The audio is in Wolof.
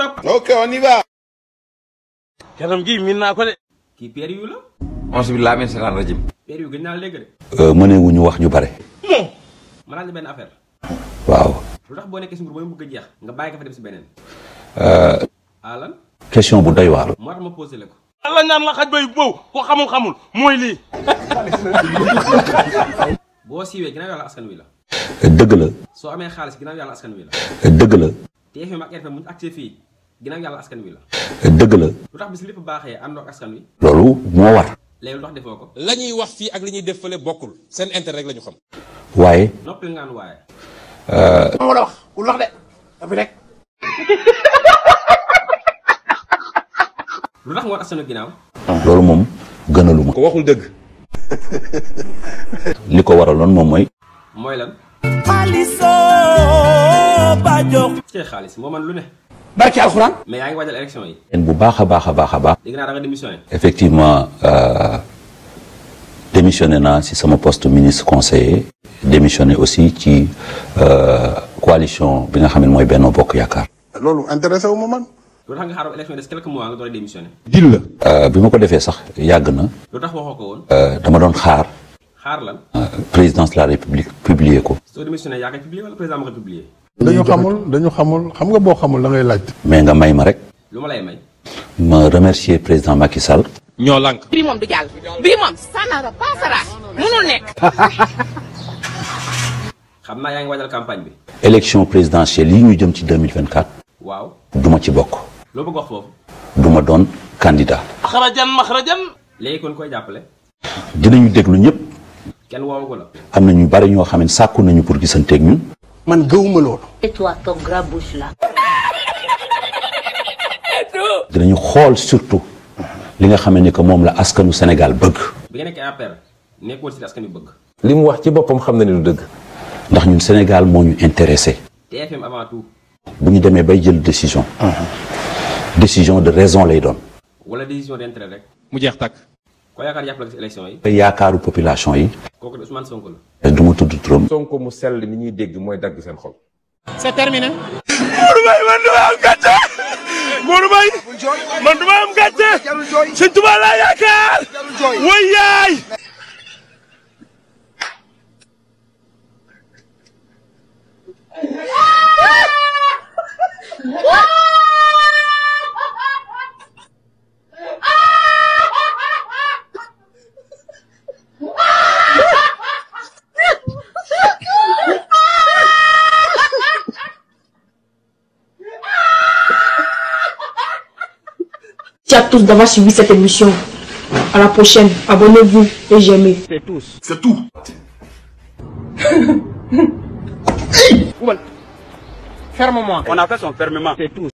top. Ok, on y va. kanam gi min naa ko de. kii père yu la. onze billahi min seetaan rajim. père yu gën naa léegi de. mënewuñu wax ju bare. ma laaj la benn affaire. waaw. lu tax boo nekkee si nguur ba mu bëgg a jeex nga bàyyi ko fa dem si beneen. lan. question bu doy waar. moo tax ma posé la ko. la ñaan la xaj bay boow ko xamul mooy lii. boo siiwee ginnaaw yàlla askan wi la. dëgg la. soo amee xaalis ginnaaw yàlla askan wi la. dëgg la. TFM ak RFM mu ñu accès fii ginnaaw yàlla askan wi la. dëgg la. lu tax bis lépp baaxee àndoo ak askan wi. loolu moo war. léegi lu tax defoo ko. la ñuy wax fii ak li ñuy def fële bokkul seen intérêt rek la ñu xam. waaye. noppil ngaan waaye. Ma la wax ku wax de dafi rek. lu tax nga war askan wi ginnaaw. loolu moom gënaluma. ko waxul dëgg. li ko waraloon moom mooy. mooy lan. cee xaalis moo man lu ne. Barki alxuraan. mais yaa ngi waajal élection yi. bu baax a baax a baax a baax. dégg naa da nga démissionné. effectivement démissionné naa si sama poste ministre conseiller. démissionné aussi ci coalition bi nga xam ne mooy Benno Bokk Yaakaar. Loolu intéressé wu ma man. lu tax nga xaaral élection yi des quelques mois nga doon démissionné. dil la. bi ma ko defee sax yàgg na. lu tax waxoo ko woon. dama doon xaar. xaar lan. présidence de la république publier ko. soo démissionné yaa koy publié wala président ma koy publié. dañu xamul xam nga boo xamul da ngay laaj. mais nga may ma rek. lu ma lay may. ma remercier président Macky Sall. ñoo lànk. bii moom du jàll bii moom ça ne passera mënul nekk. xam naa yaa ngi waajal campagne bi. élection présidentielle yi ñu jëm ci 2024. waaw. duma ci bokk. loo bëgg wax foofu. duma doon candidat. maxrajan. léegi kon koy jàppale. dinañu déglu ñëpp. kenn woowagu la. am na ñu bari ñoo xam ne sàkku nañu pour gisanteeg ñun. Man gëwuma loolu. et toi ton grand bouche là. dinañu xool surtout li nga xam ne que moom la askanu Sénégal bëgg. bi nga nekk APR nekkoon si askan wi bëgg. li mu wax ci boppam xam na ni du dëgg. ndax ñun Sénégal moo ñu intéressé. TFM avant tout. bu ñu demee bay jël décision. décision de raison lay doon. wala décision d'intérêt rek. mu jeex tàkk. ko yaakaar jàppale si élection yi. te yaakaaru population yi. kooku de Ousmane Sonko la. te du ma tudd turam. Sonko mu sell mi ñuy dégg mooy dagg seen xol. C'est terminé. Modou Mbaye man du ma am gàcce. Modou Mbaye man du ma am gàcce. Sëñ Tuubaa laa yaakaar. way yaay. Merci à tous d'avoir suivi cette émission. À la prochaine. Abonnez-vous et j'aime. C'est tout. On a fait son fermement. C'est tout.